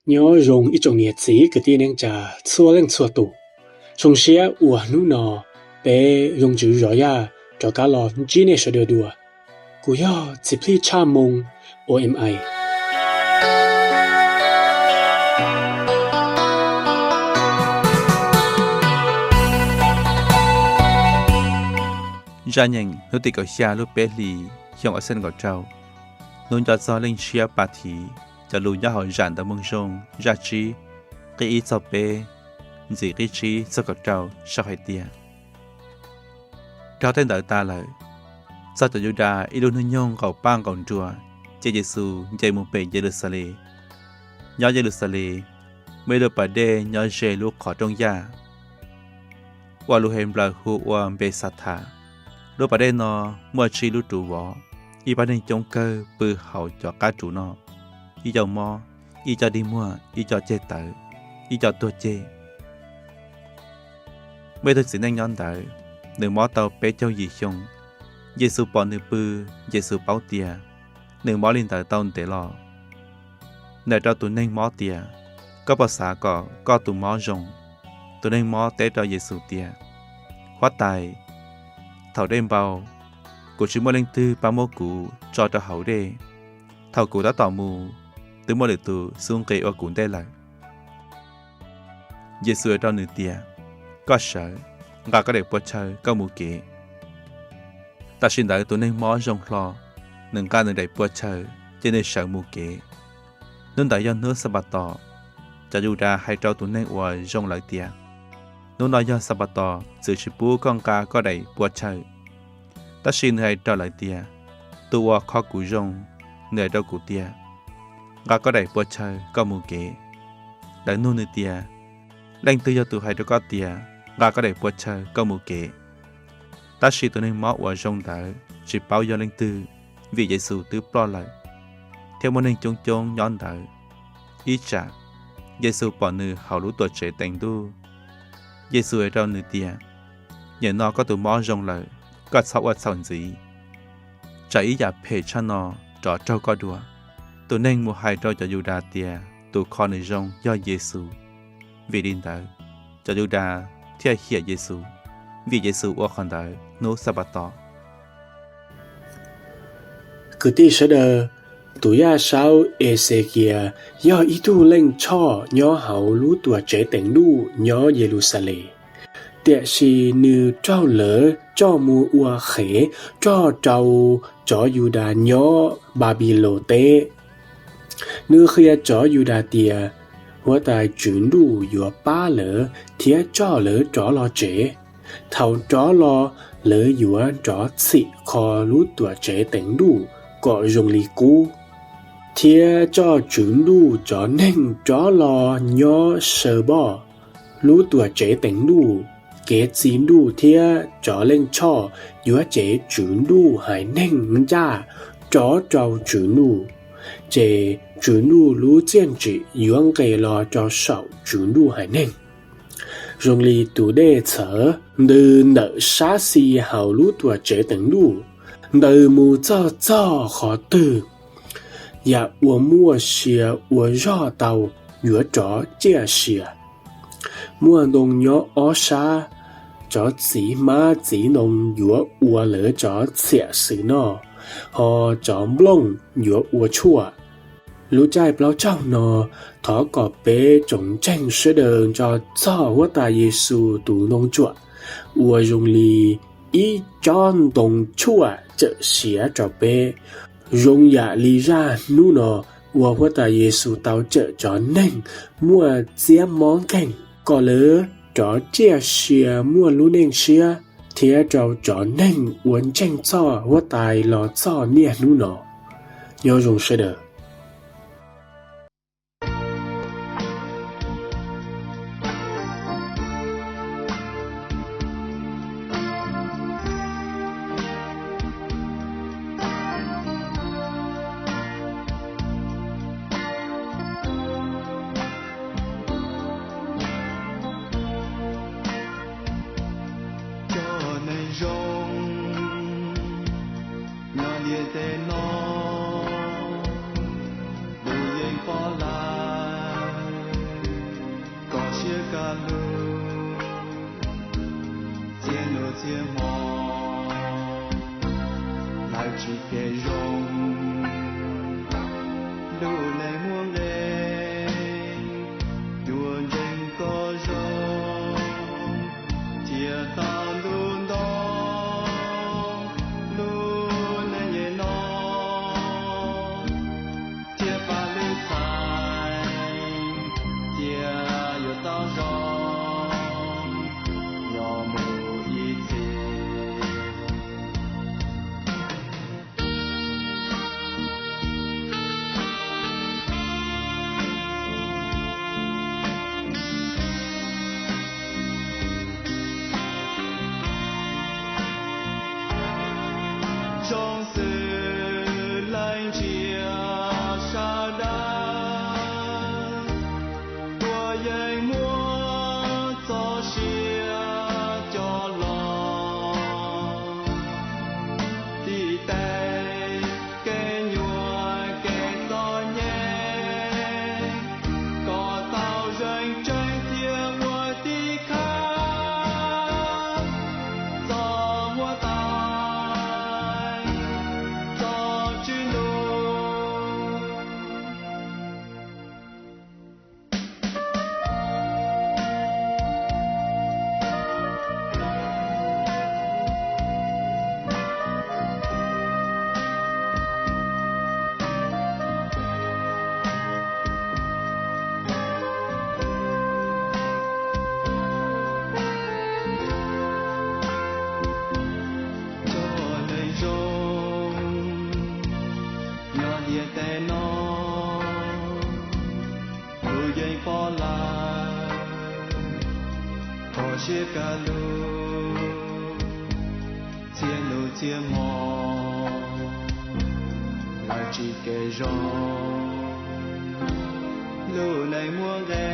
Nyob zoo ib tsoom niam txiv kwv tij neej tsa txhua leej txhua tus. Zoo siab uas hnub no peb zoo tswv zov yaj rov qab los ntsib nej sawv daws dua. Kuv yog Txiv Plig Tshaj Moo, O M I. Zaj nyeem hnub tim kaum xya lub peb hlis xyoo ob txhiab nees nkaum rau. Hnub nco txog Leej Ntshiab Pa Thiv, cov lus nyob hauv zam Ntawv Moo Zoo zaj tsib, nqe ib txog peb, ntxiv nqe tsib txog kaum rau sau hais tias: Raug tej ntawd tas lawm, txog cov Yudas ib lub hnub nyoog nqaum paj nqaum nruas, ces Yexus nce mus pem Yes Lus Xas Les. Nyob Yes Lus Xas Les, muaj ib lub pas dej nyob ze lub qhov rooj yaj uas lus Henplais hu ua Npexathas. Lub pas dej no muaj tsib lub ruv vov. Ib pab neeg coob kawg pw hauv cov qab ruv no, ib co mob, ib co dig muag, ib co ceg tawv, ib co tuag ceg. Muaj ib tug txiv neej nyob ntawd, nws mob tau peb caug yim xyoo. Yexus pom nws pw, Yexus paub tias nws mob li ntawd tau ntev los. Nws hais rau tus neeg mob tias, Koj puas xav kom koj tus mob zoo? Tus neeg mob teb rau Yexus tias, Huab Tais, thaum dej npau, kuv tsis muaj leej twg pab muab kuv tso rau hauv dej. Thaum kuv tab tom mus, twb muaj lwm tus xub nqis ua kuv ntej lawm. Yexus hais rau nws tias, Koj sawv, nqa koj daim pua chaw koj mus kev. Tam sim ntawd tus neeg mob zoo hlo, nws nqa nws daim pua chaw, ces nws sawv mus kev. Hnub ntawd yog hnub Xanpataus. Cov Yudas hais rau tus neeg uas zoo lawm tias, Hnub no yog Xanpataus, txwv tsis pub koj nqa koj daim pua chaw. Tab sis nws hais rau lawv tias, Tus uas kho kuv zoo, nws hais rau kuv tias, Nqa koj daim pua chaw koj mus kev. Lawv nug nws tias, Leej twg yog tus hais rau koj tias, Nqa koj daim pua chaw koj mus kev? Tab sis tus neeg mob uas zoo ntawd tsis paub yog leej twg, vim Yexus twb ploj lawm, thiab muaj neeg coob coob nyob ntawd. Ib tsam, Yexus pom nws hauv lub Tuam Tsev Teev Ntuj. Yexus hais rau nws tias, Nyem no koj tus mob zoo lawm, koj txhob ua txhaum ntxiv. Tsam ib yam phem tshaj no rov raug koj dua. Tus neeg mus hais rau cov Yudas tias tus kho nws zoo yog Yexus. Vim li ntawd, cov Yudas thiaj hiam Yexus, vim Yexus ua qhov ntawd hnub Xanpataus. Kwv tij sawv daws, tus yaj saub Exekias yog ib tug Leej Choj nyob hauv lub Tuam Tsev Teev Ntuj nyob Yes Lus Xas Les. Tiam sis nws raug lawv coj mus ua qhev rog rau cov Yudas nyob Npanpiloos teb. Nws qhia cov Yudas tias Huab Tais Tswv Ntuj yuav pab lawv thiab coj lawv rov los tsev. Thaum rov los, lawv yuav rov txhim kho lub Tuam Tsev Teev Ntuj kom zoo li qub, thiab coj Tswv Ntuj cov neeg rov los nyob Sawv Npoj. Lub Tuam Tsev Teev Ntuj, kev txi Ntuj thiab cov Leej Choj yuav cev Tswv Ntuj haiv neeg ncaj rov rau Tswv Ntuj, ces Tswv Ntuj lub txiaj ntsim yuav nqes los rau saum Tswv Ntuj haiv neeg. Zoo li tus dej txhawv ntws ntawm sab xis hauv lub Tuam Tsev Teev Ntuj, ntws mus txog txog qhov twg, yam uas muaj sia ua zog tau yuav rov ciaj sia. Muaj ntoo nyob ob sab, cov txiv hmab txiv ntoo yuav ua lawv cov txhiam xws noj, ho cov nplooj yuav ua tshuaj. Lub caij plaub caug no, thov kom peb tsoom ntseeg sawv daws nco txog Huab Tais Yexus tus ntoo tsuam uas zoo li ib tsob ntoo tshuaj cawm siav rau peb, zoo yam li zaj hnub no uas Huab Tais Yexus tau cawm cov neeg muaj txiab mob nkeeg kom lawv rov ciaj sia muaj lub neej siab, thiab rau cov neeg uas ntseeg txog Huab Tais los txog niaj hnub no. Nyob zoo sawv daws. Cov neeg zoo nyob liaj teb no, siab kaj lug, txhia nub txhia hmo lawv tsis kev zoo. Lub neej muaj nqe, yuav ntseeg koj zoo, thiaj tau ntuj nto. Lub neej nyem no, thiaj pab lub txhais, thiaj yuav tau zoo, yog mus ib txhis. Zoo xws leej ntsia sawv daws, puas yeej muaj txoj sia coj los, tim tej kev nyuaj kev txom nyem, kom tau zeem tseeb thiab ua tim khawv txoj huab tais, txoj tswv ntuj. Cov neeg zoo nyob ntiaj teb no, kuv yeej pom lawv kho siab kaj lug, txhia nub txhia hmo lawv tsis kev zoo. Lub neej muaj nqe,